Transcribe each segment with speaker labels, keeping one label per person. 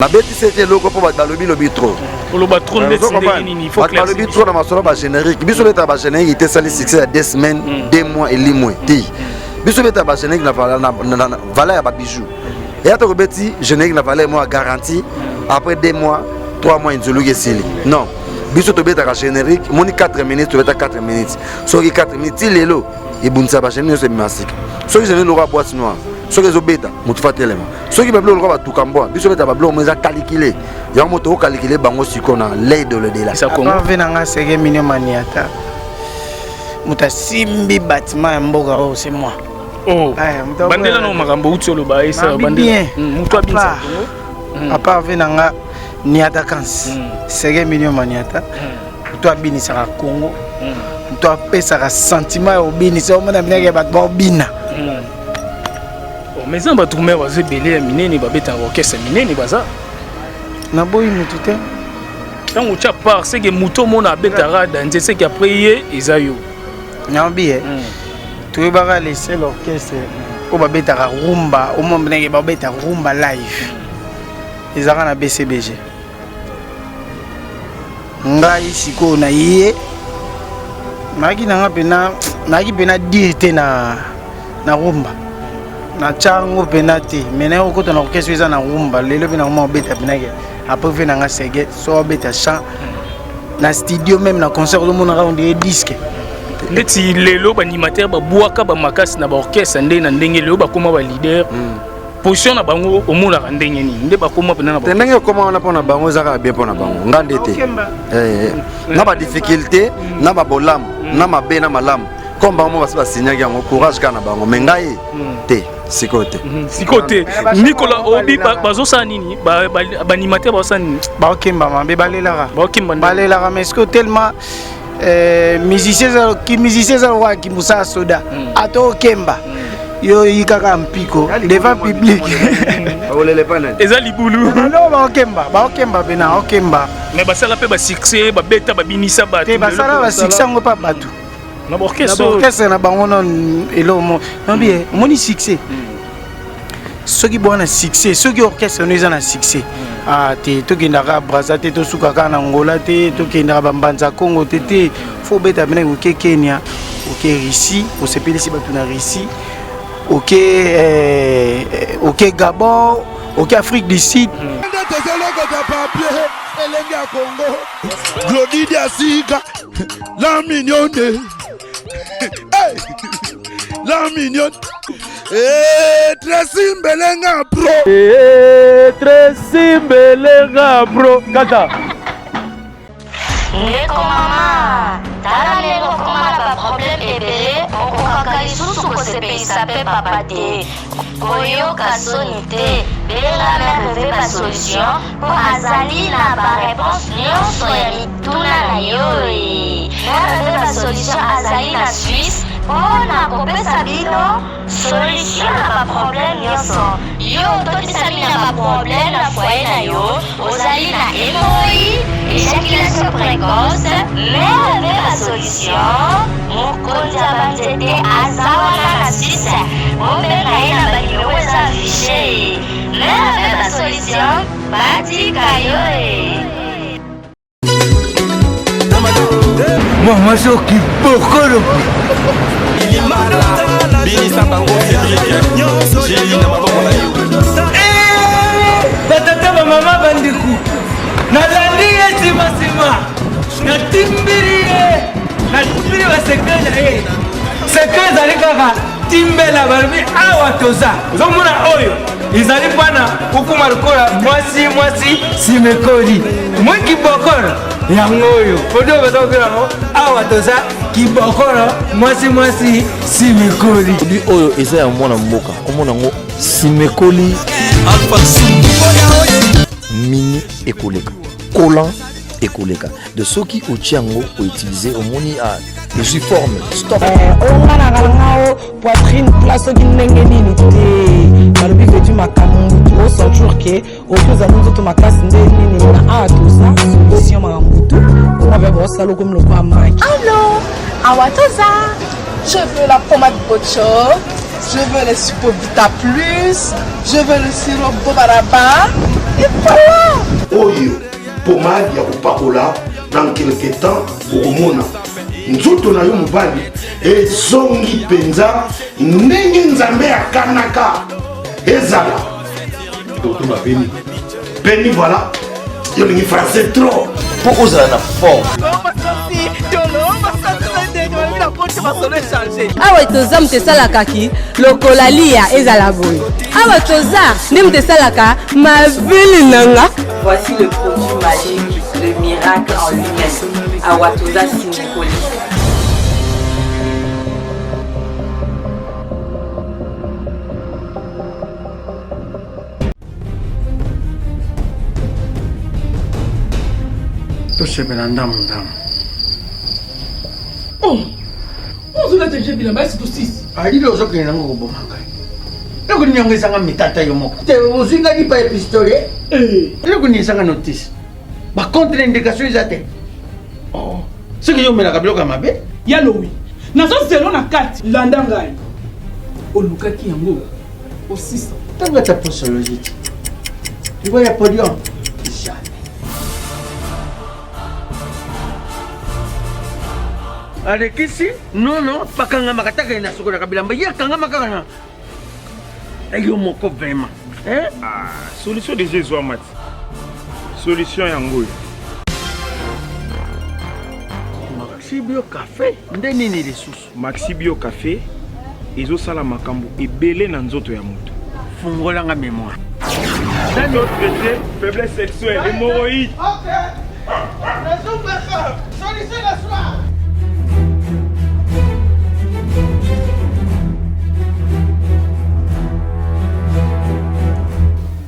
Speaker 1: Nabeti sete eloko mpo bato balobi lobi trop.
Speaker 2: Koloba trop ndeti ndenge nini? Il faut
Speaker 1: Bato balobi trop na masolo ba générique. Biso beta ba générique te sali succès ya 2 semaines, 2 mois elimwe te. Biso beta ba générique na valeur na valeur ya ba bijoux. Et ata kobeti générique na valeur moi garantie après 2 mois, 3 mois inzuluki esili. Non. Biso tobetaka générique, moni 4 minutes, tobeta 4 minutes. Soki 4 minutes ti lelo ebundisa ba générique nyonso ebima sika. Soki générique lokola boîte noire, soki ezobeta motu fa telema. Soki babiloko lokola batuka mbwa, biso beta babiloko mo eza calculé. Yango moto okalkile bango sikoyo na lei de l'au-delà.
Speaker 3: Ve na nga sege minio maniata moto asimbi bâtiment ya mboka oyo c'est moi.
Speaker 2: Oh. Bandela no makambo uti oloba esa bandela. Moto abinisa
Speaker 3: Congo. À part ve na nga niata kans sege minio maniata moto abinisaka Congo, moto apesaka sentiment ya obinisa omona minaki ya bato baobina.
Speaker 2: Mais eza bato mare baza ebele ya minene, babetaka orchestre minene baza.
Speaker 3: Naboyi mutu te.
Speaker 2: Ntango otya part seke motu omona abetaka danze seke après ye eza yo.
Speaker 3: Nabi e toyebaka le seul orchestre oyo babetaka rumba, omona ndenge babeta rumba live ezalaka na BCBG. Ngai sikoyo na ye nayaki nanga mpena, nayaki mpena dire te na na rumba natya yango mpena te, mais naye kokota na orchestre eza na rumba lelo mpe nakoma kobeta mpenake après ve nanga sege so obeta chant na studio, même na concert ozomonaka on dirait disque.
Speaker 2: Ndeti lelo baanimateur babwaka bamakasi na baorchestre nde na ndenge lelo bakóma baleader, position na bango omonaka ndenge nini nde bakóma mpena na
Speaker 1: te ndenge ekóma wana mpo na bango eza kaka bien mpo na bango. Nga nde te na badifficulté na babolamu na mabe na malamu comme bango mo basi basignaki yango, courage kaka na bango, mais ngai te, sikoyo te.
Speaker 2: Sikoyo te. Nicolas obi bazosala nini? Baanimateur bazosala nini?
Speaker 3: Baokemba mabe, balelaka.
Speaker 2: Baokemba.
Speaker 3: Balelaka, mais sikoyo tellement musicien ki musicien eza lokola kimosala soda, ata okemba yo yi kaka mpiko devant public.
Speaker 2: Eza libulu.
Speaker 3: Baokemba, baokemba pena okemba.
Speaker 2: Mais basala mpe basuccès, babeta, babinisa bato.
Speaker 3: Te, basala basuccès yango mpa bato
Speaker 2: na baorchestre.
Speaker 3: Orchestre na bango na eloko mo nabi omoni succès soki bwana succès, soki orchestre no eza na succès ah te, tokendaka Braza te, tosuka kaka na Ngola te, tokendaka bambanza Congo te te, faut obeta pena oke Kenya, oke Russie, osepelisi bato na Russie, oke Gabon, oke Afrique du Sud.
Speaker 4: Nde tozolokota papier elenge ya Congo Glodi Diasika la mignonne, hey! La mignonne. Hey, Tracy Mbelenga bro.
Speaker 2: Hey, Tracy Mbelenga bro kata.
Speaker 5: Ndeko mama, tala ndenge okoma na baproblème ebele, okokaka lisusu kosepelisa mpe papa te. Koyoka soni te, benga Mère Ve Basolution mpo azali na baréponse nyonso ya mituna na yo e. Mère Ve Basolution azali na Suisse mpo na kopesa bino solution na baproblème nyonso. Yo ototisami na baproblème na foyer na yo, ozali na hémorroïde, éjaculation précoce, Mère Ve Basolution, mokonzi ya banzete, aza wana na Suisse. Bobenga ye na banimero eza affiché. Mère Ve Basolution, batika yo e.
Speaker 6: Mama soki bokolo.
Speaker 7: Binisa bango Cédrik Jeli na maboko na yo.
Speaker 6: Batata, bamama, bandeko, nalandi ye nsima, natimbili ye, natimbili basecret na ye. Secret ezali kaka timbela. Balobi awa toza ozomona oyo ezali mpana okoma lokola mwasi mwasi simekoli mwi kibokolo yango oyo odo baza kokela yango. Awa toza kibokolo mwasi mwasi simekoli.
Speaker 8: Produit oyo eza ya mwana mboka, komona yango simekoli mini ekoleka collant, ekoleka de soki otia yango outilize, omoni ezwi forme stop.
Speaker 9: Oyo nga na kanga o poitrine plat soki ndenge nini te, balobi vedu makambo mutu osentir ke oki ozali nzoto makasi nde nini na awa toza solution makambo tu oma mpe bosala okomi lokola maki.
Speaker 10: Allô, awa toza. Je veux la pommade Bocho, je veux le Supovita Plus, je veux le sirop Bobaraba.
Speaker 4: Oyo pomade ya kopakola dans quelque temps okomona nzoto na yo mobali ezongi mpenza ndenge nzambe akanaka ezala. Totuna peni peni, voilà, yo olingi français trop
Speaker 8: mpo ozala na forme.
Speaker 11: Awa toza, moto esalaka ki lokola lia ezala boye. Awa toza nde moto esalaka mabele nanga.
Speaker 12: Voici le produit magique, le miracle en lui-même. Awa toza sinikoli.
Speaker 3: Tosepela ndambu ndambu.
Speaker 2: Oh, ozolata je bilamba ya siko 6.
Speaker 3: Alili ozokende nango koboma ngai. Eloko nini yango ezanga mitata yo moko te? Ozwi ngai lipa ya pistolet. Eloko nini ezanga notice? Bacontre indication eza te. Oh, soki yo omelaka biloko ya mabe.
Speaker 2: Ya lowi nazozelo na kati, landa ngai, olukaki yango osisa.
Speaker 3: Ntango ata posologie te, liwa ya podium, jamais. Alekisi nono, bakangamaka taka na sokolaka bilamba, ye akangama kaka na yo moko vraiment, hein?
Speaker 13: Ah, solution déjà ezwama ti. Solution yango oyo.
Speaker 3: Maxi Bio Café nde nini lisusu?
Speaker 13: Maxi Bio Café ezosala makambo ebele na nzoto ya moto.
Speaker 3: Fungolanga mémoire.
Speaker 13: Traité faiblesse sexuelle, hémorroïde.
Speaker 3: Solution na soir.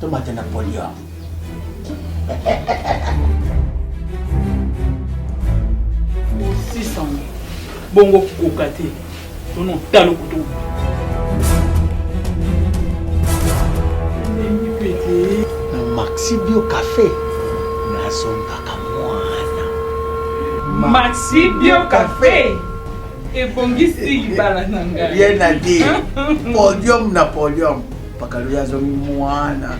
Speaker 3: Tomate na podium.
Speaker 2: Osisa bongo koka te, tono talo kutu.
Speaker 3: Na Maxi Bio Café nazongaka mwana.
Speaker 2: Maxi Bio Café ebongisi libala na ngai.
Speaker 3: Rien à dire, podium na podium, pakalo azongi mwana.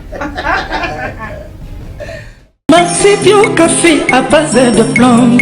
Speaker 14: Maxi Bio Café à base de plantes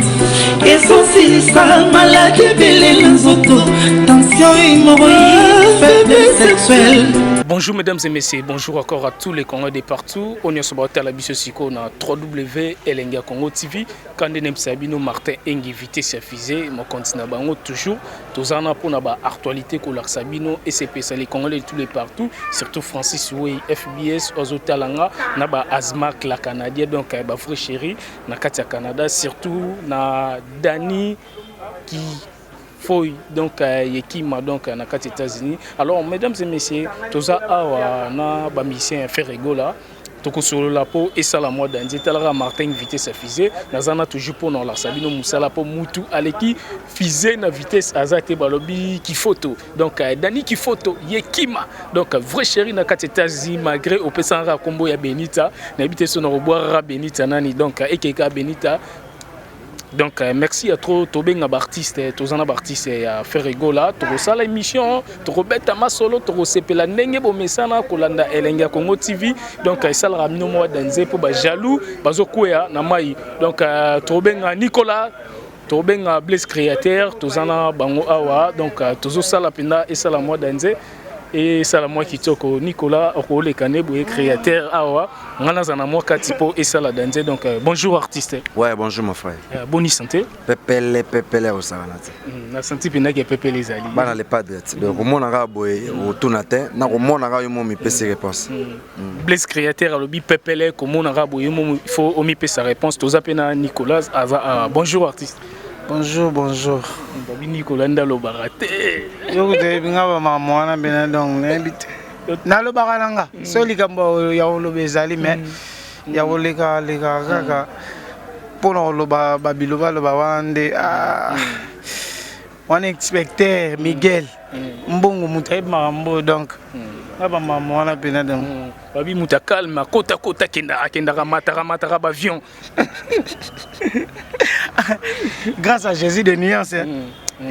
Speaker 14: ezosilisa maladi ebele na nzoto, tension, hémorroïde, faiblesse sexuelle.
Speaker 2: Bonjour mesdames et messieurs, bonjour encore à tous les Congolais de partout. On est sur la biso siko na 3W Elengi Congo TV. Kande nemsa bino Martin Engi vitesse ya fusée, mo continue bango toujours. Tozana pona ba actualité ko laksa bino et c'est les Congolais de tous les partout, surtout Francis Way FBS ozo talanga na ba Azmak la Canadien, donc ba vrai chéri na kati ya Canada, surtout na Dani qui foi donc yekima donc na kati États-Unis. Alors mesdames et messieurs, toza awa na ba musicien Ferre Gola, tokosolola mpo esala mwa danze. Etalaka Martin vitesse ya fusée, naza na toujours mpo na olakisa bino mosala, mpo mutu aleki fusée na vitesse aza te. Balobi kifoto, donc Dani Kifoto yekima, donc vrai chéri na kati États-Unis, malgré opesangaka nkombo ya Benita, nayebi te so na kobwakaka Benita nani, donc ekeka Benita. Donc merci à trop. Tobenga baartiste, toza na baartiste ya Ferre Gola, tokosala émission, tokobeta masolo, tokosepela ndenge bomesana kolanda Elengi ya Congo TV. Donc esalaka bino mwa danze mpo bajaloux bazokweya na mai. Donc tobenga Nicolas, tobenga Blaise Créateur, toza na bango awa. Donc tozosala mpenza esala mwa danze, esala mwa kitoko. Nicolas okoleka nde boye, Créateur awa, nga naza na mwa kati mpo esala danze. Donc bonjour artiste.
Speaker 1: Ouais, bonjour mon frère.
Speaker 2: Boni santé?
Speaker 1: Pepele pepele, osakana te.
Speaker 2: Na santi mpendaki pepele ezali.
Speaker 1: Bana le padre te, donc omona kaka boye, otuna te, na komona kaka yo mo mipesi réponse.
Speaker 2: Blaise Créateur alobi pepele, komona kaka boye mo faut omipesa réponse. Toza mpe na Nicolas aza bonjour artiste.
Speaker 3: Bonjour, bonjour.
Speaker 2: Babi Nicolas nde alobaka te.
Speaker 3: Yo kutu oyebi nga bamama wana mpena, donc nayebi te. Nalobaka na nga so likambo ya koloba ezali, mais ya koleka lekaka kaka mpona koloba babilobaloba wana nde wana inspecteur Miguel Mbongo moto ayebi makambo oyo, donc nga bamama wana mpena, donc.
Speaker 2: Babi moto akalme, akotakota, akendaka, mataka mataka bavion.
Speaker 3: Grâce à Jésus de nuance, hein.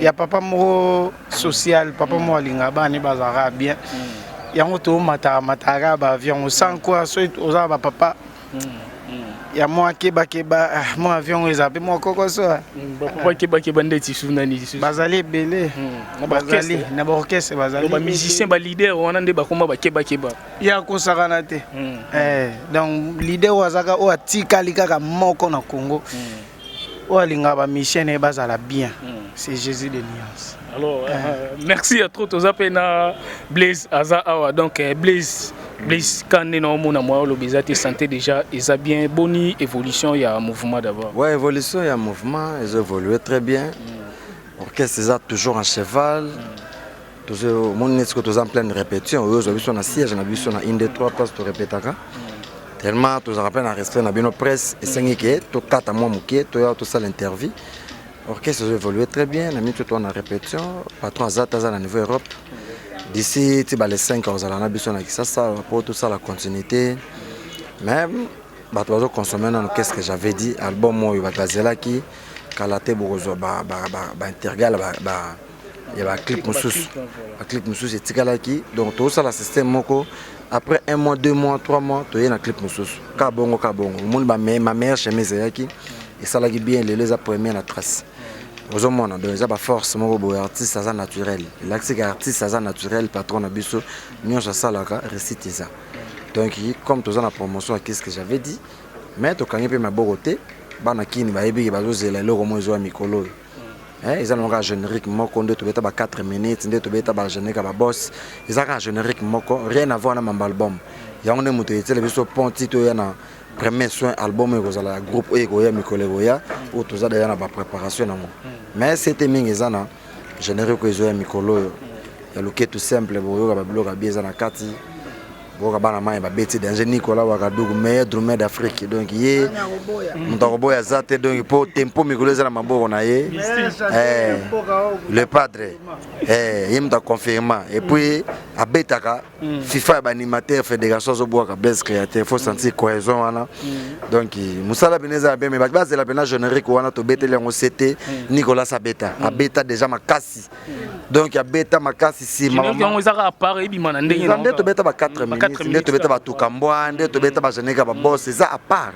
Speaker 3: Ya papa moko social, papa moko alingaka bana bazalaka bien, yango tomataka mataka baavion sans quoi. Soki oza na bapapa Ya mwa kebakeba, ah, mwa avion oyo ezala mpe mwa kokoso. Ah.
Speaker 2: Bapapa kebakeba ndeti su nani lisusu?
Speaker 3: Bazali ebele.
Speaker 2: Na ba
Speaker 3: Bazali
Speaker 2: orchestre.
Speaker 3: na baorchestre, bazali
Speaker 2: Bamusicien, baleader wana nde bakoma bakebakeba.
Speaker 3: Ya kosakana te. Eh, donc leader oyo azaka, oyo atikali kaka moko na Congo, oyo alingaka bamusicien na ye bazala bien, c'est Jésus de Nuance.
Speaker 2: Alors, merci à trop. Toza mpe na Blaise, aza awa. Donc Blaise, Blaise, ka nde na omona mwa oloba eza te. Santé déjà eza bien? Boni évolution ya mouvement d'abord?
Speaker 1: Ouais, évolution ya mouvement ils ont évolué très bien. Orchestre eza toujours en cheval. Omoni neti ko toza en pleine répétition. Oyo ozwa biso na siège na biso na inde 3 place torépétaka. Tellement tozalaka mpe na respect na bino presse, esengi ke tokata mwa moke, toya tosala interview. Orchestre ezo évolué très bien. Na miti toa na répétition, patron aza te, aza na niveau Europe. D'ici ti bale 5 ozala na biso na Kisasa po tosala continuité. Mais bato bazoconsommer nano. Qu'est ce que j'avais dit? Album oyo bato bazelaki kala te, bokozwa baintergale ya baclip mosusu, baclip mosusu etikalaki. Donc tozosala système moko, après un mois, 2 mois, 3 mois, toye na clip mosusu. Ka bongo, ka bongo. Omoni ma meilleure chemise eyaki, esalaki bien. Lelo eza première na trace, ozomona. Donc eza baforce moko boye. Artiste aza naturel, elakisika artiste aza naturel. Patron na biso nyonso asalaka réussite eza. Donc comme toza na promotion ya qu'est-ce que j'avais dit, mais tokangi mpe maboko te. Bana kini bayebi ke bazozela eloko moko ezoya mikolo oyo. Eza nango kaka générique moko nde tobeta ba 4 minutes, nde tobeta ba générique ya baboss. Eza kaka générique moko, rien à voir na mamba album. Yango nde moto etiela biso pont ti toya na premier soin. Album oyo ekozala ya groupe oyo ekoya mikolo ekoya, oyo toza deja na bapréparation nango. Mais sete mingi eza na générique oyo ezoya mikolo oyo ya loketu simple. Boyoka babiloko ya bi eza na kati, boyoka bana mai babeti danger. Nicolas Wakaduku, meilleur drummer d'Afrique. Donc ye moto akoboya aza te. Donc mpo tempo mikolo eza na maboko na ye, le padre, ye moto aconfirma. Et puis abetaka FIFA ya baanimateur, fédération azobwaka Blaise Créateur. Faut sentir cohésion wana. Donc mosala pene eza ya bien, mais bato bazela mpena générique wana tobeteli yango. Sete Nicolas abeta, abeta déjà makasi. Donc abeta makasi nsima.
Speaker 2: Yango ezaka à part, ebima na ndenge?
Speaker 1: Nde tobeta ba 4 minutes, nde tobeta batuka mbwa, nde tobeta bagénérique ya baboss. Eza à part,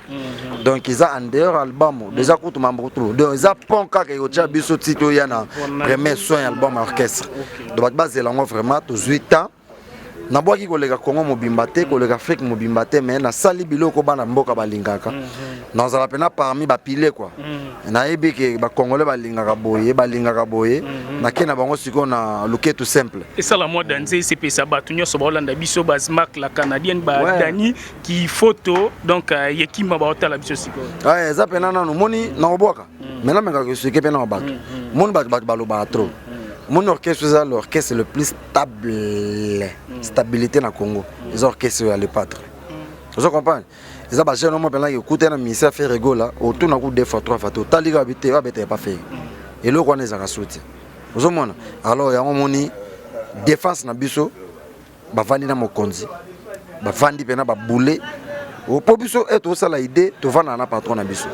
Speaker 1: donc eza en dehors album déjà kutu mambo kutu. Donc eza pont kaka ekotia biso ti toya na premier soin, album ya orchestre. Donc bato bazela yango vraiment. Tozwi temps, nabwaki koleka Congo mobimba te, koleka Afrique mobimba te, mais nasali biloko bana mboka balingaka. Nazala mpena parmi bapile kua. Nayebi ke bacongolais balingaka boye, balingaka boye. Nake na bango sikoyo na loketu simple.
Speaker 2: Esala mwa danse, esepesa bato nyonso baolanda biso, basmark la canadienne, badani kifoto. Donc yekima baotala biso sikoyo.
Speaker 1: Eza mpena nanu moni nakobwaka, mais namekaka koexpliquer mpe na bato. Moni bato, bato balobaka trop. Moni orchestre eza l'orchestre le plus stable, stabilité na Congo eza orchestre oyo ya Le Padre. Ozo comprendre? Eza bajeune omo mpenza ekuta na ministère Ferre Gola, otuna ku deux fois, trois fois te, otali kaka bi te oyo abetaka pa Ferre. Eloko wana ezalaka su te, ozomona. Alors yango omoni défense na biso bavandi na mokonzi, bavandi mpena babule mpo biso e tosala idée. Tovandaka na patron na biso.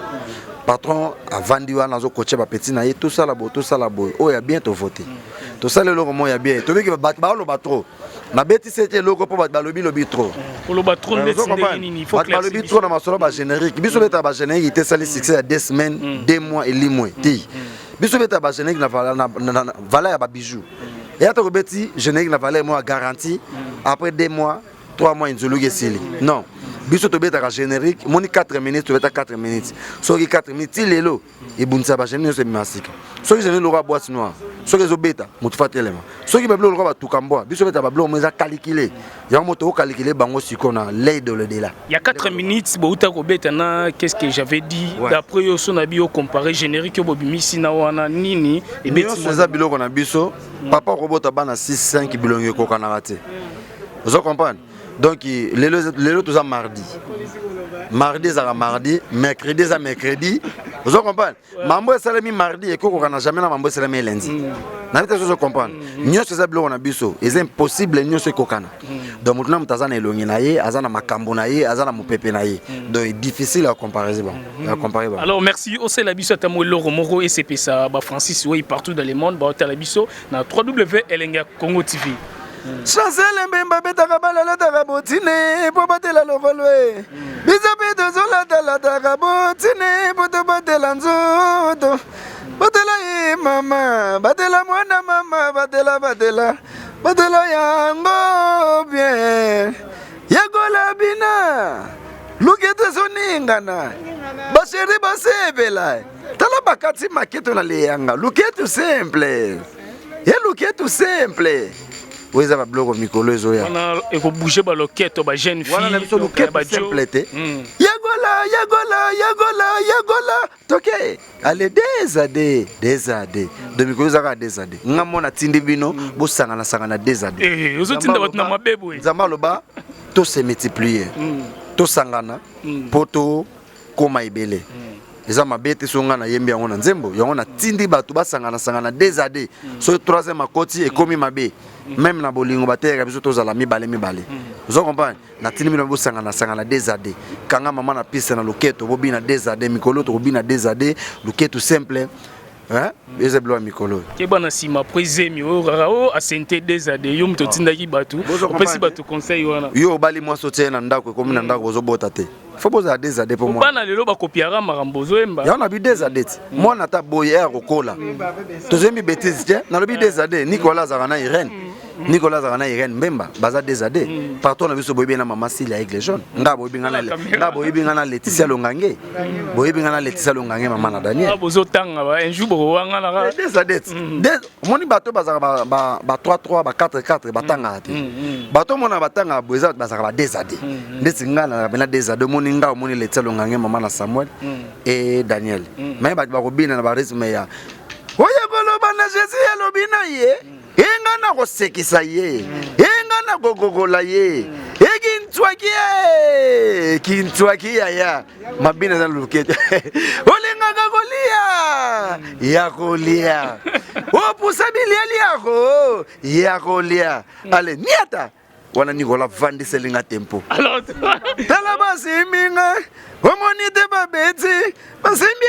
Speaker 1: Patron avandi wana, azokotia bapeti na ye: tosala boye, tosala boye, oyo ya bien tovote, tosala eloko moko ya bien. Tobiki bato baoloba trop, nabetisi ete eloko mpo bato balobi lobi trop.
Speaker 2: Koloba trop ndeti ndenge nini?
Speaker 1: Bato balobi trop na masolo bagénérique. Biso betaka bagénérique te esali succès ya 2 semaines, 2 mois, elimwe te. Biso betaka bagénérique na valeur ya babijou. Eya ta kobeti générique na valeur moko ya garantie, après 2 mois, 3 mois, inzoluki esili. Non, biso tobetaka générique moni 4 minutes, tobeta 4 minutes. Soki 4 minutes ti lelo ebundisa bagénérique nyonso ebima sika. Soki générique lokola boîte noire, soki ezobeta motu fa telema. Soki babiloko lokola batuka mbwa, biso beta babiloko mo eza calculé. Yango moto ocalculer bango sikoyo na lei de le-delà.
Speaker 2: Ya 4 minutes bouta kobeta na qu'est-ce que j'avais dit, d'après yo so na bio comparer générique oyo bobimisi na wana nini?
Speaker 1: Ebeti eza biloko na biso. Papa okobota bana 6, 5, bilongi ekokanaka te. Ozo comprendre? Donc lelo, lelo toza mardi. Mardi ezalaka mardi, mercredi eza mercredi. Ozo comprendre? Mambo esalemi mardi ekokokana jamais na mambo esalemi lundi. Nayebi te soki ozo comprendre. Nyonso eza biloko na biso, eza impossible nyonso ekokana. Donc motu na moto aza na elongi na ye, aza na makambo na ye, aza na mopepe na ye. Donc difficile ya comparer bango, ya comparer bango.
Speaker 2: Alors merci. Osala biso ata mo eloko moko esepesa bafrancis oyo partout dans le monde baotala biso na 3W Elenge ya Congo TV.
Speaker 1: Chancel Mbemba abetaka bala alataka botine mpo batela lokolo e. Biso mpe tozolatalataka botine mpo tobatela nzoto. Batela ye mama, batela mwana mama, batela batela, batela yango bien. Yekola bina, luketo ezoningana, basheri basepela. Tala bakati maketo na leyanga, luketo simple. Ye luketo simple. Oyo eza babiloko mikolo ezoya.
Speaker 2: Wana ekobouge baloketo ba jeune fille.
Speaker 1: Wana na biso luketo simple te. Yekola, yekola, yekola, yekola. Toke. Ale des à des, des à des. De mikolo ezaka des à des. Nga mona tindi bino bosangana sangana des à des.
Speaker 2: Eh, ozotinda bato na mabe boye.
Speaker 1: Nzambe aloba to se multiplier. Tosangana po to koma ebele. Eza mabe te soki nga nayembi yango na nzembo yango natindi bato basangana sangana des à des. Soki troisième akoti ekomi mabe. Même na bolingo bateyaka biso tozala mibale mibale. Ozo comprendre? Natindi bino bosangana sangana des à des. Kanga mama na piste na loketo bobina des à des mikolo tokobina des à des loketo simple. Hein? Eza biloko ya mikolo.
Speaker 2: Keba na nsima après zemi oyo kaka o asente des à des yo moto otindaki bato opesi bato conseil wana.
Speaker 1: Yo obali mwasi otie na ndako ekomi na ndako ozobota te. Faut bozala des à des po mwana.
Speaker 2: Bana lelo bakopiaka makambo ozoyemba.
Speaker 1: Yango na bi des à des. Mwana ata boye ya kokola. Tozoyembi bêtise te. Nalobi des à des. Nicolas azalaka na Irène. Nicolas azalaka na Irène Mbemba baza des à des. Partout na biso boyebi na mama Silia Aigle Jaune. Nga boyebi nga na nga boyebi nga na Laetitia Longange. Boyebi nga na Laetitia Longange mama na Daniel.
Speaker 2: Ah bozotanga ba un jour bokowanga na
Speaker 1: des à des. Des omoni bato bazalaka ba ba 3 3 ba 4 4 batangaka te. Bato mona batangaka boye eza bazalaka ba des à des. Ndeti nga na bena des à des omoni nga omoni Laetitia Longange mama na Samuel et Daniel. Mais bato bakobina na ba rythme ya oye koloba na Jésus alobi na ye. Enga na kosekisa ye, enga na kokokola ye, ekintswaki ye, kintswaki yaya, mabina eza loketo. Olingaka kolia, ya kolia. Opusa bilialiako, ya kolia. Ale niata. Wana Nicolas vandiseli nga tempo. Tala basimbi nga, omoni te babeti, basimbi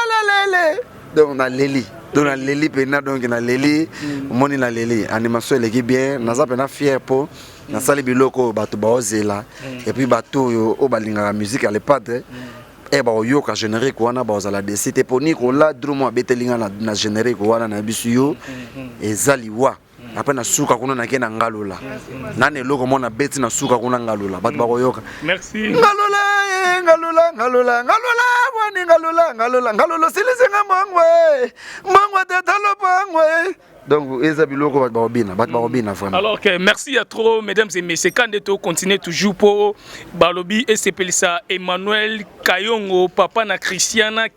Speaker 1: alalele. Donc naleli. Donc naleli pena, donc naleli, omoni naleli. Animation eleki bien, naza pena fier po nasali biloko oyo bato baozela et puis bato oyo oyo balingaka musique ya le padre e bakoyoka générique wana bakozala desi te po Nicolas Drumo abeteli nga na générique wana na biso yo eza liwa. Après na suka kuna nake na ngalola nani eloko mona beti na suka kuna ngalola bato bakoyoka.
Speaker 2: Merci.
Speaker 1: Ngalola eh, ngalola ngalola ngalola bwani ngalola ngalola ngalola silisi nga mbongo eh, mbongo te talo mbongo eh. Donc eza biloko bato bakobina, bato bakobina vraiment.
Speaker 2: Alors que merci à trop mesdames et messieurs, quand to continuer toujours pour balobi et sepelisa Emmanuel Kayongo papa na Christiana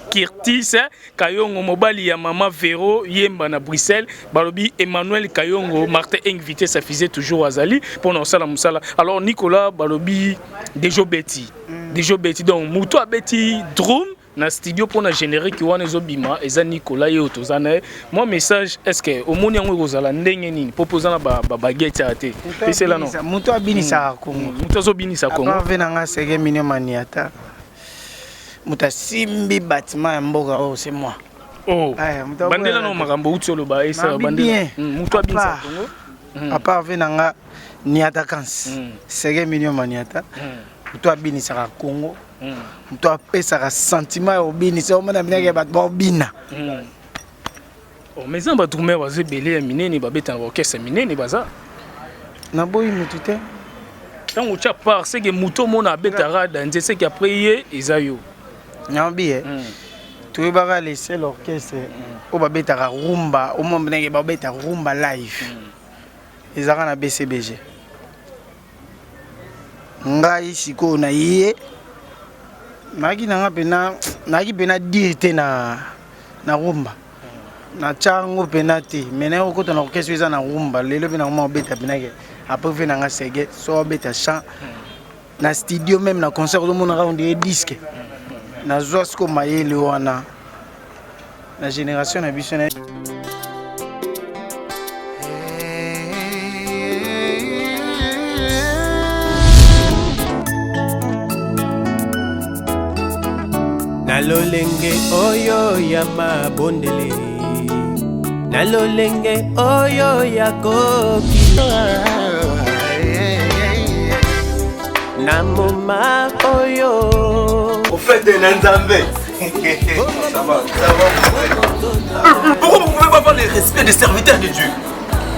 Speaker 2: Kirtis Kayongo mobali ya mama Vero Yemba na Bruxelles balobi Emmanuel Kayongo Martin Eng vitesse à fusée toujours azali pour na sala musala. Alors Nicolas balobi Dejo Betty Dejo Betty donc muto abeti drum na studio pour na générique wana ezobima eza Nicolas ye otoza na ye. Moi message est-ce que omoni yango ekozala ndenge nini po poza na ba baguette ya te pesela non
Speaker 3: muto abinisaka Congo
Speaker 2: muto azobinisa Congo
Speaker 3: apa ve na nga sege minio maniata moto asimbi bâtiment ya mboka oyo c'est moi.
Speaker 2: Oh. Bandela no makambo uti oloba esa bandela. Muto abinisa Congo.
Speaker 3: À part ve na nga niata kans sege minio maniata moto abinisaka Congo moto apesaka sentiment ya obinisa omona binaka bato baobina.
Speaker 2: Oh, mais eza ba drummer baza ebele ya minene babeta na baorchestre minene baza.
Speaker 3: Naboyi mutu te.
Speaker 2: Ntango otya part seke motu omona abetaka danze seke après ye eza yo.
Speaker 3: Nabi eh. Toyebaka le seul orchestre oyo babetaka rumba omona ndenge babeta rumba live. Ezalaka na BCBG. Ngai sikoyo na ye nayaki nanga pena nayaki pena dire te na na rumba natya yango pena te mais naye kokota na orchestre eza na rumba lelo mpe nakoma kobeta pena ke après ve nanga sege so obeta chant na studio même na concert ozomonaka on dirait disque nazwa siko mayele wana na génération na biso na
Speaker 15: Na lolenge oyo ya mabondeli.
Speaker 14: Na lolenge oyo ya koki na moma oyo
Speaker 7: Prophète na Nzambe. Ça va, ça va. Pourquoi vous ne pouvez pas avoir le respect des serviteurs de Dieu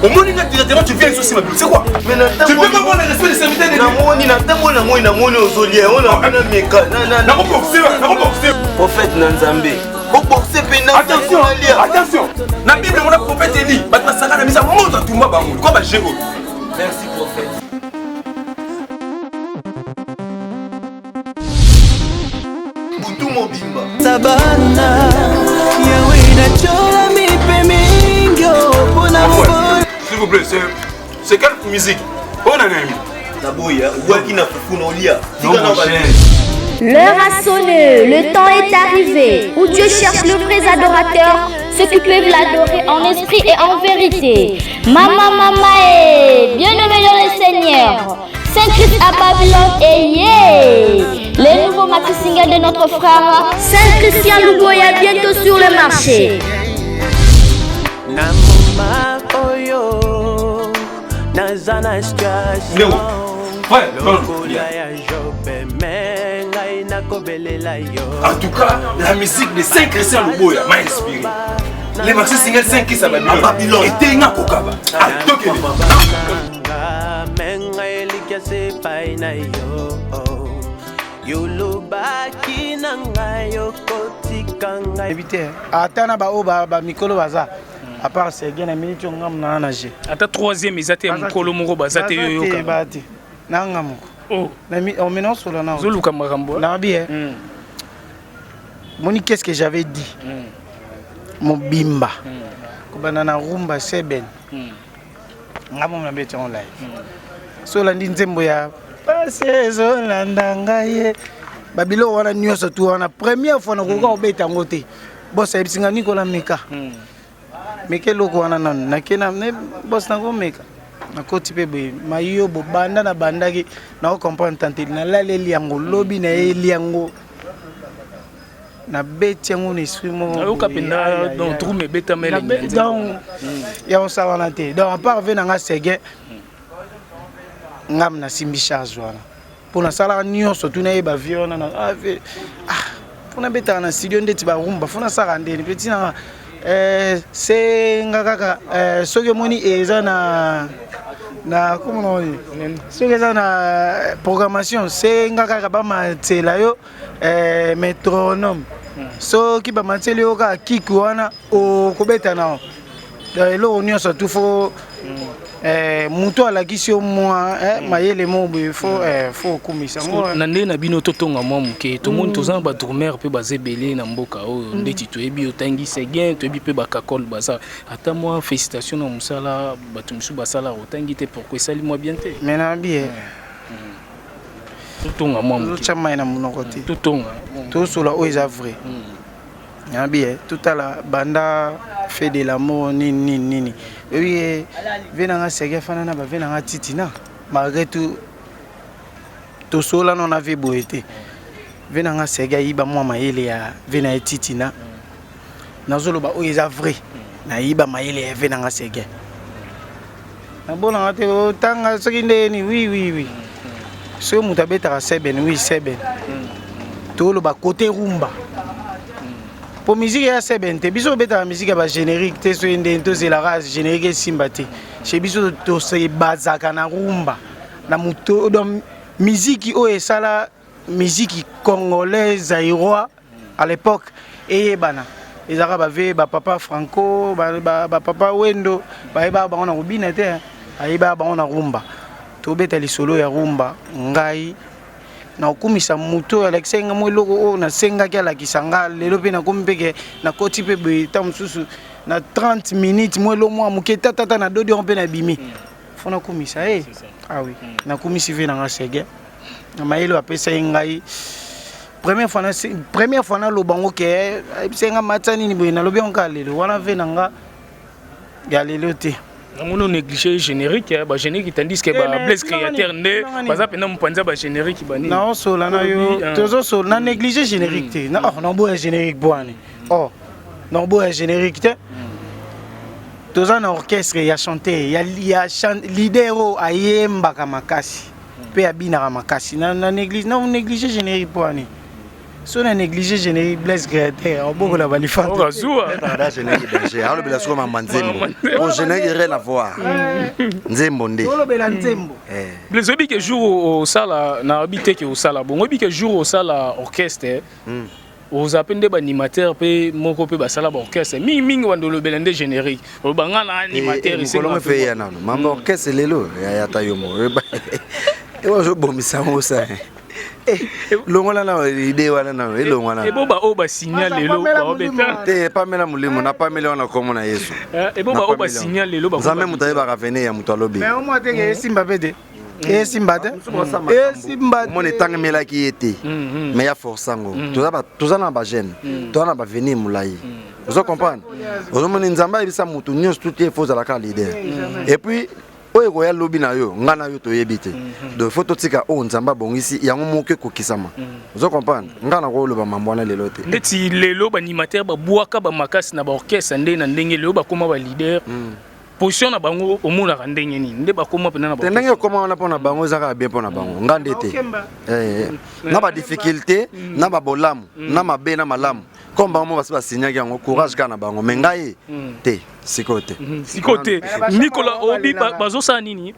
Speaker 7: omoni nga directement tu viens ici ma c'est quoi tu peux pas avoir le respect des serviteurs de Dieu
Speaker 15: namoni na ntango namoni namoni ozolia ona meka
Speaker 7: nakoboxe nakoboxe
Speaker 15: prophète na nzambe boboxe mpe na
Speaker 7: attention attention na bible mona prophète eli bato basaka na misa moto atumba bango kwa baje oyo
Speaker 15: merci prophète butu mobimba
Speaker 14: sabana yawe natyolami mpe mingi mpona
Speaker 7: s'il vous plaît c'est quelle musique oyo na nani
Speaker 15: naboya obwaki na fufu na olia
Speaker 5: L'heure a sonné, le temps est arrivé où Dieu cherche le vrai adorateur, ceux qui peuvent l'adorer en esprit et en vérité. Maman, maman, et bien-aimé dans le Seigneur. Saint-Christ à Babylone et yeah! Les nouveaux maxi singles de notre frère Saint Christian Louboya bientôt sur le marché.
Speaker 14: Na moma oyo naza na situation lokola ya jobe me ngai nakobelela yo
Speaker 7: En tout cas, la musique de Saint Christian Luboya m'a inspiré. Les maxi single Saint Christ à Babylone. À Babylone. Et Tenga Kokaba. À Tokyo.
Speaker 14: me ngai elikya se epai na yo yolobaki na ngai okotika ngai
Speaker 3: yebi te ata na baoyo bamikolo baza à part serge na miniti oyo ngambo naa na je
Speaker 2: ata troisième eza te ya mokolo moko baza te yo yoka
Speaker 3: ba te na nga moko omena osola na
Speaker 2: ozoluka makambo
Speaker 3: nabi e moni qu'est ce que j'avais dit mobimba kobanda na rumba seben nga momo nabeti yango live so olandi nzembo ya pasi ezolanda ngai ye babiloko wana nyonso tu wana première fois nakoka kobeta yango te bos ayebisi nga nikola meka meka eloko wana nanu nake na bos nakomeka nakoti mpe boye mayobo banda nabandaki nakocomprendre tanteli nalaleli yango lobi nayeli yango nabeti yango na esprit moko
Speaker 2: nayoka mpenza donc drum ebetama elengi
Speaker 3: donc ya kosala wana te donc apart ve na nga seguin ngam nasimbi charge wana mpo nasalaka nyonso tu nayeba vie wana na ah, ah, mpo nabetaka na studio ndeti barumba fo nasalaka ndeni mpe ntina eh, senga kaka eh, soki omoni eza na na komona soki eza na programmation senga kaka bamatsela yo eh, metronome soki bamatiseli yo kaka kiki wana okobeta nao eloko nyonso tu fo eh, moto alakisi yo mwa eh, mayele mo boye fo eh, fo okumisa yango
Speaker 2: na nde na bino totonga mwa moke tomoni toza na badrumer mpe baza ebele na mboka oyo ndeti toyebi otangi seguin toyebi mpe bakakole baza ata mwa félicitation na mosala bato mosusu basalaka otangi te pourkui esali mwa bien te
Speaker 3: me nayebi ye
Speaker 2: totonga mwa moke
Speaker 3: totya mai na monoko te
Speaker 2: totonga
Speaker 3: tosola oyo eza vrai nayebi ye totala banda fait de l'amour nini nini nini oyebi ye ve na nga sege afanda na bave na nga titina malgré tout tosola no na ve boye te ve na nga sege ayiba mwa mayele ya ve na ye titina nazoloba oyo eza vrai nayiba mayele ya ve na nga sege nabolanga te otanga soki ndeni wi wi wi soki moto abetaka seben wi seben toloba kote rumba mpo miziki ya seben te biso obetaka miziki ya bagénérique te soki ndeni tozelaka générique esimba te chez biso tosebazaka na rumba na moto donc miziki oyo esala miziki congolais zairois à l'époque eyebana ezalaka bave bapapa franco bapapa wendo bayebaka bango na kobina te bayebaka bango na rumba tobeta lisolo ya rumba ngai nakokumisa moto oyo alakisaki nga mwa eloko oyo nasengaki alakisa nga lelo mpe nakomi mpe ke nakoti mpe boye ntango mosusu na 30 minutes mwa elo mwa moke tatata nadodi yango mpe nabimi fo nakumisa ye ah oui nakumisi ve na nga sege na mayele oyo apesaki ngai première fois première fois naloba yango ke ayebisaki nga matisa nini boye nalobi yango kaka lelo wana ve na nga ya lelo te
Speaker 2: namoni onéglige générique ba générique tandis que ba blaise créateur nde baza mpenza mopanzi ya ba générique banini
Speaker 3: naosola na yo tozosola na néglige générique te oh naboya générique bwani oh naboya générique te. Toza na orchestre ya chanteur ya, ya chan, leader oyo ayembaka makasi mpe abinaka makasi na, na néglige na néglige générique mpo ani so na néglige générique Blaise Créateur obokola
Speaker 1: balifanta générique danger alobela soko mamba nzembo po générique rien à voir nzembo nde
Speaker 3: olobela nzembo.
Speaker 2: Blaise, oyebi ke jour osala, nayebi te ke osala bongo, oyebi ke jour osala orchestre, oza mpe nde baanimateur mpe moko mpe basala baorchestre mingimingi, bando olobela nde générique, oloba nga na animateur.
Speaker 1: Mokolo mpe ya nano mamba orchestre lelo yayata yo mo ozobomisa yango sa longola na idée wana nano elongwa nano.
Speaker 2: Ebo baoyo basinya lelo baobeta.
Speaker 1: Te, pamela molimo na pameli wana kombo na Yesu.
Speaker 2: Ebo baoyo basinya lelo.
Speaker 1: Nzambe moto ayebaka avenir ya moto alobi.
Speaker 3: Mais omwa teke esimba mpe te, esimba te, esimba.
Speaker 1: Omona etangemelaki ye te, mais ya force yango. Toza na bajeune, toza na bavenir molai, ozo comprendre? Ozomoni Nzambe ayebisa motu nyonso tu te faut ozalaka leader, et puis oyo ekoya lobi na yo, ngai na yo toyebi te. Donc faut totika oyo Nzambe abongisi yango moko ekokisama, ozo comprendre? Ngai nakoloba mambo wana lelo te.
Speaker 2: Ndeti lelo baanimateur babwaka bamakasi na baorchestre nde na ndenge lelo bakóma baleader, position na bango omonaka ndenge nini nde bakóma mpena na?
Speaker 1: Te, ndenge ekóma wana mpo na bango eza kaka bien mpo na bango, nga nde te. Na badifficulté, na babolamu, na mabe, na malamu, comme bango mo basi basignaki yango, courage kaka na bango, mais ngai te, sikoyo te.
Speaker 2: Sikoyo te. Nicolas, obi bazosala nini?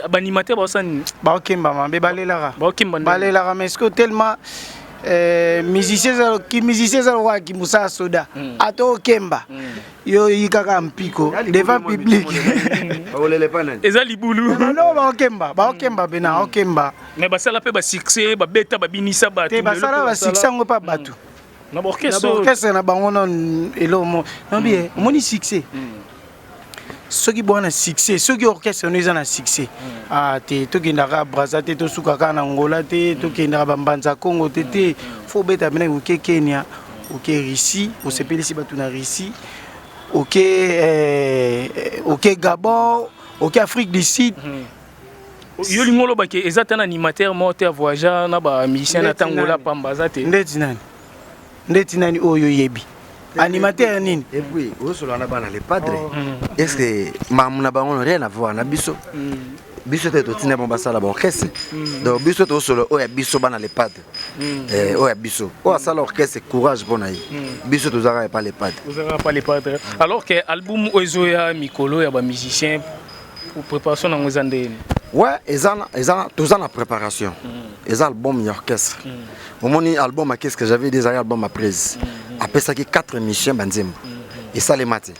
Speaker 2: Baanimateur bazosala nini?
Speaker 3: Baokemba mabe, balelaka.
Speaker 2: Baokemba.
Speaker 3: Balelaka, mais sikoyo tellement musicien ki musicien eza lokola kimosala soda, ata okemba, yo yi kaka mpiko devant public.
Speaker 2: Eza libulu.
Speaker 3: No, baokemba, baokemba mpena, okemba.
Speaker 2: Mais basala mpe basuccès, babeta, babinisa bato.
Speaker 3: Te, basala basuccès yango mpa bato
Speaker 2: na baorchestre.
Speaker 3: Orchestre na bango no eloko mo nabi omoni succès. Soki bwana succès, soki orchestre no eza na succès, ah te, tokendaka Braza te, tosuka kaka na Ngola te, tokendaka bambanza Congo te te, faut obeta pena oke Kenya, oke Russie, osepelisi bato na Russie, oke Gabon, oke Afrique du Sud.
Speaker 2: Yo lingi olobaki eza te na animateur moko te avoyagea na bamusicien na ntangola pamba, aza te?
Speaker 3: Ndeti nani? Ndeti nani oyo oyebi animateur nini?
Speaker 1: Et puis osolola na bana le padre, est ce que mamu na bango rien à voir na biso? Biso te totinda bango basala baorchestre. Donc biso tosolola oyo ya biso bana le padre, oyo ya biso oyo asala orchestre, courage mpo na ye. Biso tozalaka epa le padre.
Speaker 2: Ozalaka pa le padre. Alors que album oyo ezoya mikolo ya bamusicien, préparation nango eza ndeni?
Speaker 1: Ouais, eza toza na préparation, eza album ya orchestre. Omoni album ya qu'est-ce que j'avais dit, ezalaki album ya prise, apesaki 4 émissions, banzembo esalema te,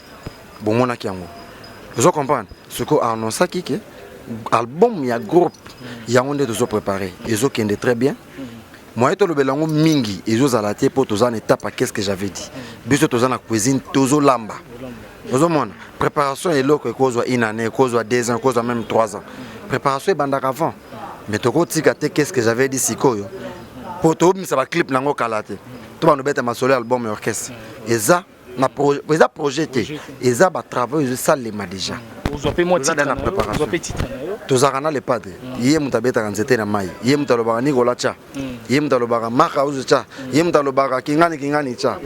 Speaker 1: bomonaki yango, ozo comprendre? Sikoyo annonçaki ke album ya groupe yango nde tozo préparé, ezokende très bien. Moyen tolobela yango mingi ezozala te mpo toza na étape ya qu'est-ce que j'avais dit. Biso toza na cuisine, tozolamba, ozomona préparation, eloko ekozwa une année, ekozwa 2 ans, ekozwa même 3 ans. Préparation ebandaka avant, mais tokotika te qu'est-ce que j'avais dit sikoyo mpo tobimisa baclip nango kala te, to banobeta masolo ya album ya orchestre. Eza na eza projet te, eza batravaux ezosalema déjà.
Speaker 2: Ozwa mpe mwa
Speaker 1: Toza
Speaker 2: titre
Speaker 1: na
Speaker 2: na yo,
Speaker 1: préparation.
Speaker 2: ozwa mpe titre na yo.
Speaker 1: Tozalaka na le padre, ye moto abetaka nzete na mai, ye moto alobaka Nikola tya, ye moto alobaka Maka ozo tya, ye moto alobaka kingani kingani tya,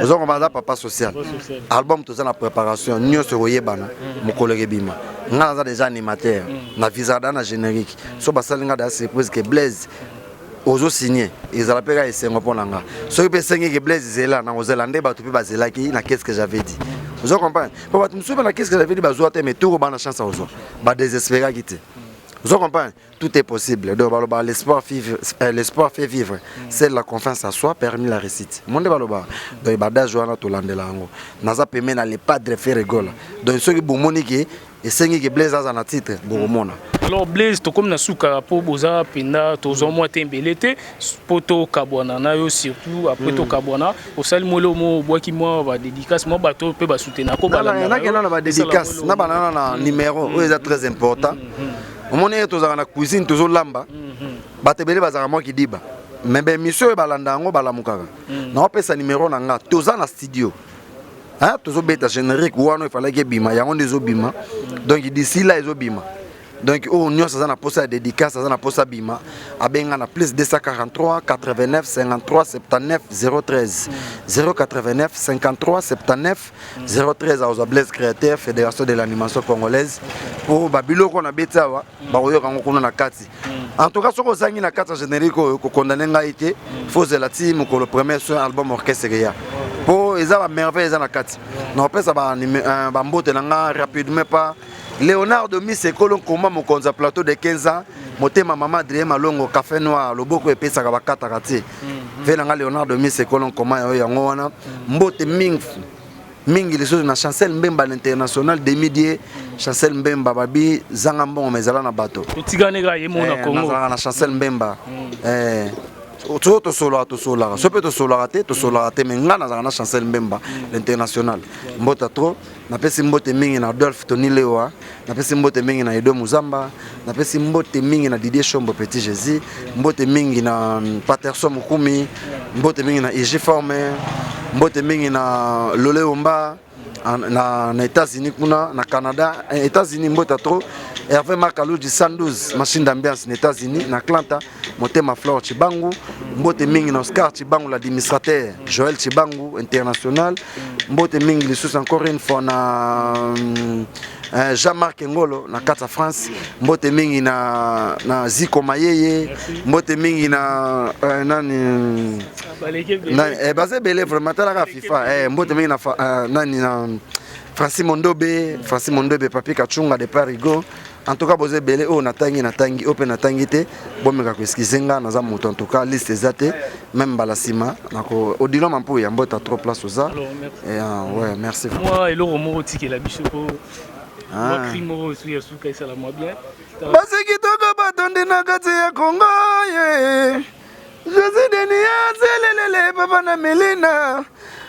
Speaker 1: ozokoma aza papa social. Album toza na préparation, nyonso ekoyebana mokolo ekebima. Nga naza déjà animateur na visada na générique, so basali nga da surprise ke Blaise ozosigne, ezala mpe kaka esengo mpo na nga. Soki mpe esengi ke Blaise zela, na kozela nde bato mpe bazelaki na qu'est ce que j'avais dit, ozo comprendre? Mpo bato mosusu mpe na qu'est ce que j'avais dit bazwa te, mais tour bana chance akozwa, badésespéraki te, ozo comprendre? Tout est possible. Donc baloba l'espoir vivre, l'espoir fait vivre, c'est la confiance à soi permis la réussite monde baloba. Donc badage wana tolandela yango, naza peme na le padre Ferre Gola. Donc soki bomoni ke esengi ke Blaise aza na titre, bokomona.
Speaker 2: Alors Blaise, tokomi na suka mpo boza mpenza, tozwa mwa te ebele te mpo tokabwana na yo, surtout après tokabwana, osali mwa eloko mo obwaki mwa badédicace, mwa bato mpe basoutenako.
Speaker 1: Nakenda na badédicace na banana na numéro oyo eza très important. Omoni ye, tozalaka na cuisine, tozolamba, bato ebele bazalaka mwa kidiba, mais baémission oyo balanda yango balamukaka. Naopesa numéro na nga, toza na studio, tozobeta générique wana efalaki ebima, yango nde ezobima. Donc d'ici là ezobima. Donc oyo nyonso aza na posa ya dédicace, aza na posa bima, abenga na plus 243 89 53 79 013, 089 53 79 013. Akozwa Blaise Créateur, Fédération de l'animation congolaise, mpo babiloko na beti awa bakoyoka yango kuna na kati. En tout cas, soki ozangi na kati ya générique oyo, kokondane ngai te. Faut ozela ti mokolo premier soin album orchestre eya, mpo eza bamerveille eza na kati. Nakopesa bambote na nga rapidement pa Léonard Mis Ekolo Nkoma, mokonzi ya plateau de 15 ans, motema mama Adrien Malongo, café noir, loboko epesaka bakataka te. Ve na nga Léonard Mis Ekolo Nkoma yayo yango wana. Mbote mingi mingi lisusu na Chancel Mbemba, l'international demidie Chancel Mbemba. Babi zanga mbongo ma ezala na bato.
Speaker 2: Otikani kaka ye moko na Congo.
Speaker 1: Nazalaka na Chancel Mbemba. Soki tosolaka, tosolaka, so mpe tosolaka te, tosolaka te, mais nga nazalaka na Chancel Mbemba l'international. Mbote trop. Napesi mbote mingi na Adolphe Tony Lewa, napesi mbote mingi na Edo Muzamba, napesi mbote mingi na Didier Shombo Petit Jésus, mbote mingi na Paterson Mukumi, mbote mingi na Igi Forme, mbote mingi na Lole Omba na États-Unis kuna na Canada, États-Unis. Mbote trop Hervé Makaluji 112 machine d'ambiance na États-Unis na Atlanta, motema Flore Chibangu. Mbote mingi na Oscar Chibangu l'administrateur, Joël Chibangu international. Mbote mingi lisusu encore une fois na Jean-Marc Ngolo na kati ya France. Mbote mingi na Ziko Mayeye. Mbote mingi na nani na, baza ebele vraiment, talaka FIFA. Mbote mingi na nani, na Francis Mondobe, Francis Mondobe, Papi Kachunga de Parigo. En tout cas, boza ebele. Oyo natangi, natangi, oyo mpe natangi te, bomeka koexcuser nga, naza moto. En tout cas, liste eza te, même mbala nsima nako Odilon Mampuya. Mbote trop place oza.
Speaker 2: Alors, merci.
Speaker 1: Et, ouais, merci.
Speaker 2: Mwa eloko moko otikela biso po mwa cri moko esu ya suka esala mwa bien.
Speaker 1: Basi kitoko batondi na kati ya Kongo ye. Jésus Denia selelele papa na Melina,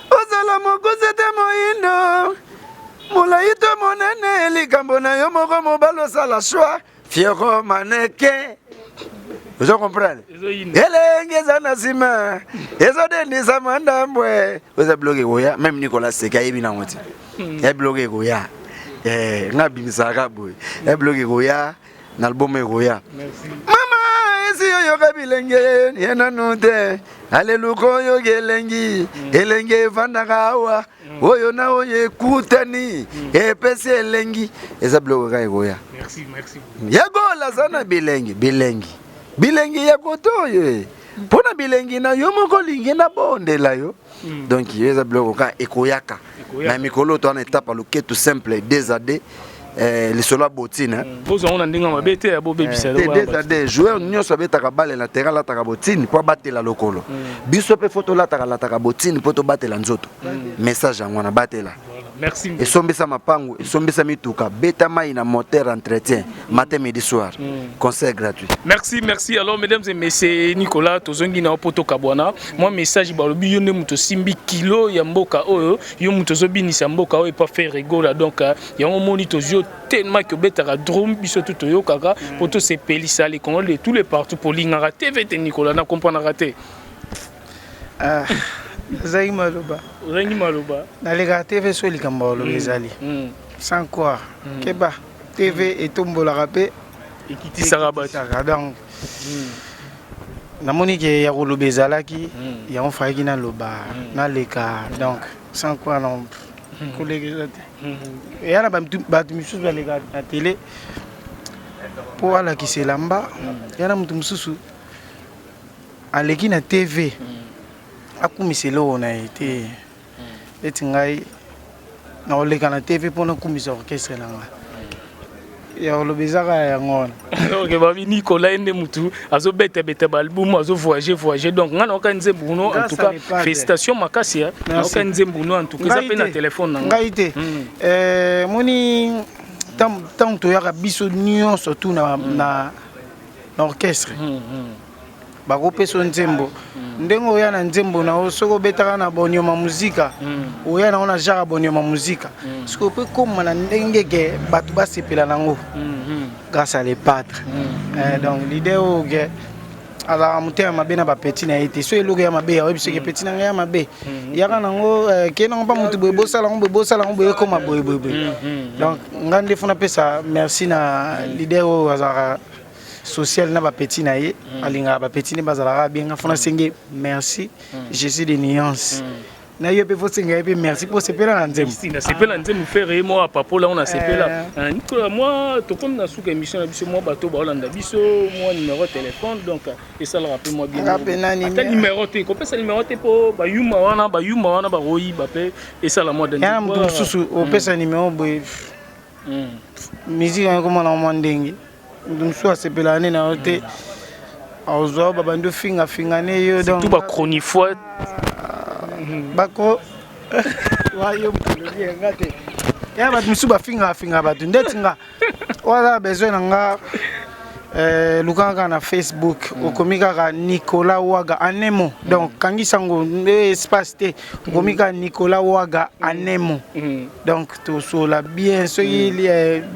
Speaker 1: ozala mokuse te, moyindo, molai to monene, likambo na yo moko mobali osala choix. Fioko maneke, ozo comprendre, elenge eza na nsima ezodendisa mwa ndambwe. Oza biloko ekoya, même Nicolas Seke ayebi nango te. Ya biloko ekoya, nga abimisaka boye, ya biloko ekoya na album ekoya. Mama esi oyoka bilenge ye nanu te, aleluka oyoka elengi, elenge evandaka awa, oyo na oyo ekutani epesi elengi. Eza biloko kaka ekoya.
Speaker 2: Merci, merci.
Speaker 1: Yagola aza na bilengi, bilengi, bilengi ya koto oyo mpo na bilengi na yo moko olingi nabondela yo. Donc yo eza biloko kaka ekoyaka na mikolo to wana, étape ya loketu simple 2 à 2, lisolo ya botine.
Speaker 2: Bozwa ngo na ndenge ya mabe te ya bobebisa.
Speaker 1: Te, 2 à 2, joueur nyonso abetaka balle latéral alataka botine mpo abatela lokolo. Biso mpe faut tolataka lataka botine mpo tobatela nzoto. Message yango wana, batela.
Speaker 2: Merci.
Speaker 1: Esombisa mapangu, esombisa mituka, beta mai na moteur, entretien matin, midi, soir. Conseil gratuit.
Speaker 2: Merci, merci. Alors, mesdames et messieurs, Nicolas tozongi na poto kabwana mwa message. Balobi yo nde moto osimbi kilo ya mboka oyo, yo moto ozobinisa mboka oyo epa Ferre Gola. Donc yango omoni tozwi yo tellement ke obetaka drum, biso tu toyokaka mpo tosepelisa les Congolais de tous les partout. Polingaka TV te, Nicolas, na comprendraka te.
Speaker 3: Ah, nazangi maloba.
Speaker 2: Ozangi maloba.
Speaker 3: Nalekaka TV so likambo ya koloba ezali. Sans quoi keba, TV etombolaka mpe
Speaker 2: ekitisaka bato.
Speaker 3: Ekitisaka. Donc namoni ke ya koloba ezalaki, yango fayaki naloba, naleka. Donc sans quoi non, koleka eza te. Eya na bato misusu baleka na télé mpo alakisa elamba. Eya na moto mosusu aleki na TV akumisa eloko na ye te. Eti ngai nakoleka na TV mpona akumisa orchestre na ngai, ya koloba eza kaka yango wana.
Speaker 2: Ok, babi Nicolas ye nde mutu azobetabeta baalbum, azovoyage voyage. Donc ngai nayoka nzembo no, en tout cas félicitation makasi. Nayoka nzembo no, en tout cas eza mpe na telefone na
Speaker 3: ngai te. Moni ntango toyaka biso nyonso tu na orchestre, bakopesa yo nzembo ndenge oya na nzembo na yo. Soki obetaka na Bonyoma Muzika, oya nango na genre ya Bonyoma Muzika. Soki ope koma na ndenge ke bato basepela nango grâce à le padre. Donc l'idée oyo ke Azalaka motema mabe na bapeti na ye te. So eloko ya mabe, ayebi soki peti na ngai ya mabe, yaka nango, ke nango mpa motu boye, bosala yango boye, bosala yango boye, ekoma boye boye boye. Donc ngai nde fo napesa merci na leader oyo azalaka social na bapeti na ye, alingaka bapeti nde bazalaka bien. Nga fo nasenge merci, Jésus de nuance, na yo mpe fosenga ye mpe merci mpo sepela na nzembo.
Speaker 2: Nasepela nzembo, frère, ye mwa papola ngo nasepela. Nicolas, mwa tokomi na suka émission na biso. Mwa bato baolanda biso, mwa numéro ya téléphone, donc esalaka mpe mwa bien.
Speaker 3: Nga mpe nani?
Speaker 2: Ata numéro te, kopesa numéro te, mpo bayuma wana, bayuma wana bakoyiba mpe esala mwa.
Speaker 3: Ya na moto mosusu opesa numéro boye, musique yango ekomona mwa ndenge moto mosusu asepelaka nde na yo te, azwa babandi ofingafinga ne yo.
Speaker 2: Surtout bachronifois.
Speaker 3: Bako wayo mokolobi yanga te, ya bato mosusu bafingaka finga bato ndeti nga. Oyo aza na besoin na nga, luka kaka na Facebook, okomi kaka Nicolas Waga anemo. Donc kangisa yango nde espace te, okomi kaka Nicolas Waga anemo. Donc tosola bien soki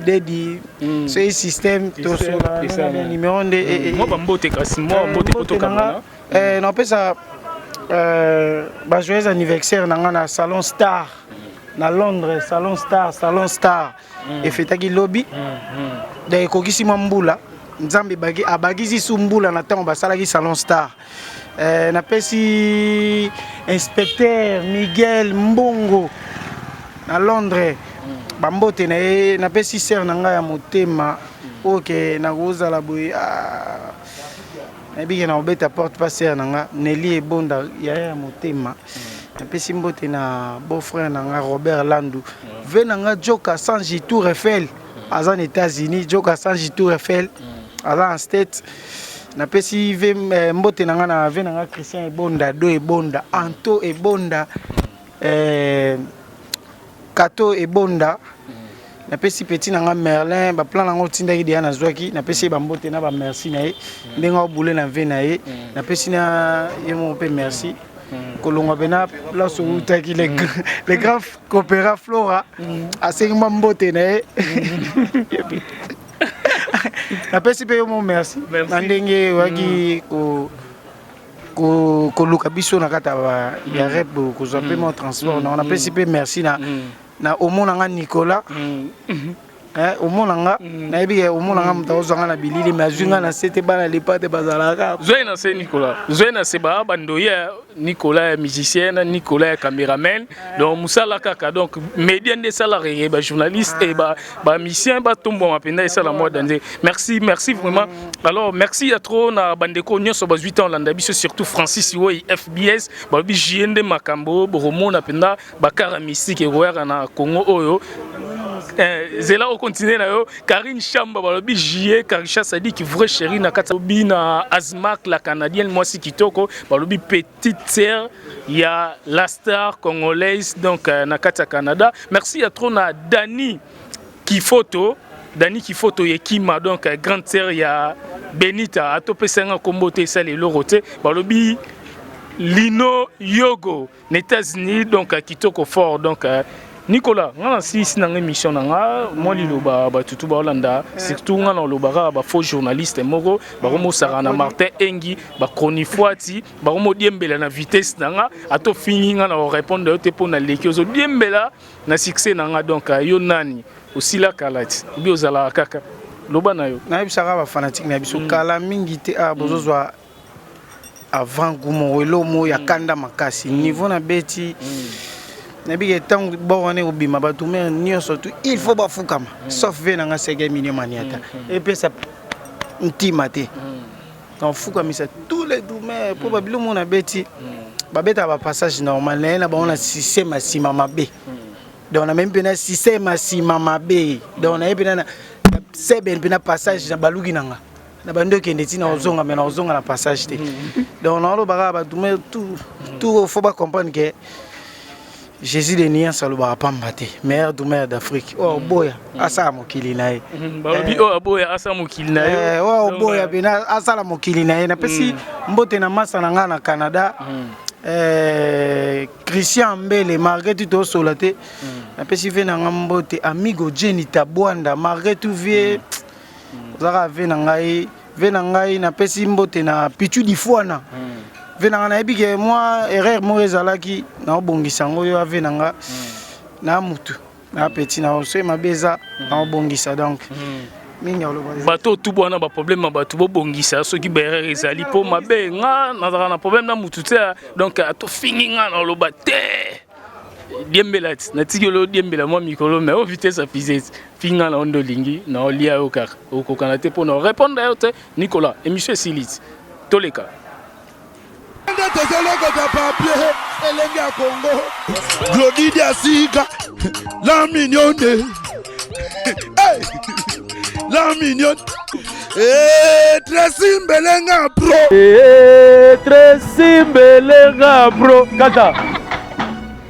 Speaker 3: dedi, soki système tosola bien numéro nde.
Speaker 2: Mwa bambote kasi, mwa bambote po tokabana.
Speaker 3: Napesa bajoyeux anniversaire na nga na Salon Star na Londres. Salon Star, Salon Star efetaki lobi, donc ekokisi mwa mbula. Nzambe abakisi su mbula na ntango basalaki Salon Star. Napesi inspecteur Miguel Mbongo na Londres bambote na ye. Napesi sere na ngai ya motema oyo ke nakozala boye, nayebi ke na kobeta porte pa sere na nga Neli Ebonda, yaya ya motema. Napesi mbote na beau frère na nga Robert Landu, ve na nga Joka Sanji Tour Eiffel, aza na États-Unis. Joka Sanji Tour Eiffel aza na State. Napesi ve mbote na nga na ve na nga Christian Ebonda, Do Ebonda, Anto Ebonda, Kato Ebonda. Napesi petit na nga Merlin, baplan nango otindaki deya, nazwaki. Napesi ye bambote na bamerci na ye ndenge aobule na ve na ye. Napesi na ye moko mpe merci. Kolongwa mpena place outaki, le grand coopéra Flora asengi mwa mbote na ye. Napesi mpe yo mo merci na ndenge oyaki koluka biso na kati ya rep, kozwa mpe mwa transport nango. Napesi mpe merci na omona nga Nicolas. Omona nga, nayebi ke omona nga moto akozwa nga na bilili, mais azwi nga na se te. Bana lepa te bazalaka.
Speaker 2: Zwe na se, Nicolas, zwe na se. Baa bandoyi ya Nicolas ya musicien na Nicolas ya caméraman, donc mosala kaka. Donc média nde esalaka ye bajournaliste e bamusicien batombwama mpenza, esala mwa danger. Merci, merci vraiment. Alors merci ya trop na bandeko nyonso bazwi temps olanda biso, surtout Francis Woi FBS. Balobi jie nde makambo bokomona mpenza bakara mystique ekoyaka na Congo oyo. Zela okontinue na yo. Karine Chamba, balobi jie Karisha Sadiki, vrai chéri na kati balobi na Azmak la Canadienne, mwasi kitoko. Balobi petite sœur ya la star congolaise, donc na kati ya Canada. Merci ya trop na Dani Kifoto, Dani Kifoto Yekima, donc grande sœur ya Benita. Atopesa nga kombo te, esala eloko te. Balobi Lino Yogo na États-Unis, donc kitoko fort. Donc Nicolas, nga na silisi nanga émission na nga. Mwa liloba batutu baolanda, surtout nga na olobaka bafaux journaliste moko bakomosaka na Martin Engi, bachronifoiti bakomodiembela na vitesse na nga. Ata ofingi nga na korépondre yo te, mpo na leki ozodiembela na succès na nga. Donc yo nani? Osila kala ti obi ozalaka kaka, loba na yo.
Speaker 3: Nayebisaka bafanatique na biso, kala mingi te awa bozozwa avant goût moko, eloko moko ya kanda makasi niveau na beti. Nayebi ke ntango bor wana ekobima, bato mere nyonso tu il faut bafukama, sauf ve nanga Sege Minio Maniata epesa ntima te. Nafukamisa tous les dumere mpo babilo moko na beti babetaka bapassage normal na ye na bango na système ya nsima mabe. Donc namemi mpena système ya nsima mabe, donc naye mpena na seben mpena passage na baluki na nga na bandi okende ntina ozonga, me na ozonga na passage te. Donc naolobaka bato me tout tout, faut bacomprendre ke Jésus de nuance alobaka pamba te, meilleur drummer d'Afrique. Oyo oboya asala mokili na ye.
Speaker 2: Balobi oyo aboya asala mokili na ye.
Speaker 3: Oyo oboya mpena asala mokili na ye. Napesi mbote na masa na ngai na Canada, Christian Mbele, malgré tout tosola te. Napesi ve na nga mbote, amigo Jenny Tabwanda, malgré tout vie ozalaka ve na ngai. Ve na ngai napesi mbote na Pichu Difuana. Ve na ngai nayebi ke mwa erreur moko ezalaki, naobongisa yango yo ave na nga na mutu na petit na soki mabe eza naobongisa donc mingi aloba.
Speaker 2: Bato otubu wana baproblème ya bato, bobongisa soki baerreur ezali, mpo mabe nga nazalaka na problème na mutu te. Donc atofingi nga, naloba te, diembela ti natiki olo diembela mwa mikolo, mais o vitesse ya fusée finga na yo nde olingi na olia yo kaka, okokana te mpo na orépondre yo te. Nicolas, émission esili ti toleka.
Speaker 4: Nde tozolokota papier Elenge ya Kongo, Glodidi ya sika, la mignonne. Hey! La mignonne. Eh, Tracy Mbelenga pro.
Speaker 6: Eh, Tracy Mbelenga pro kaka.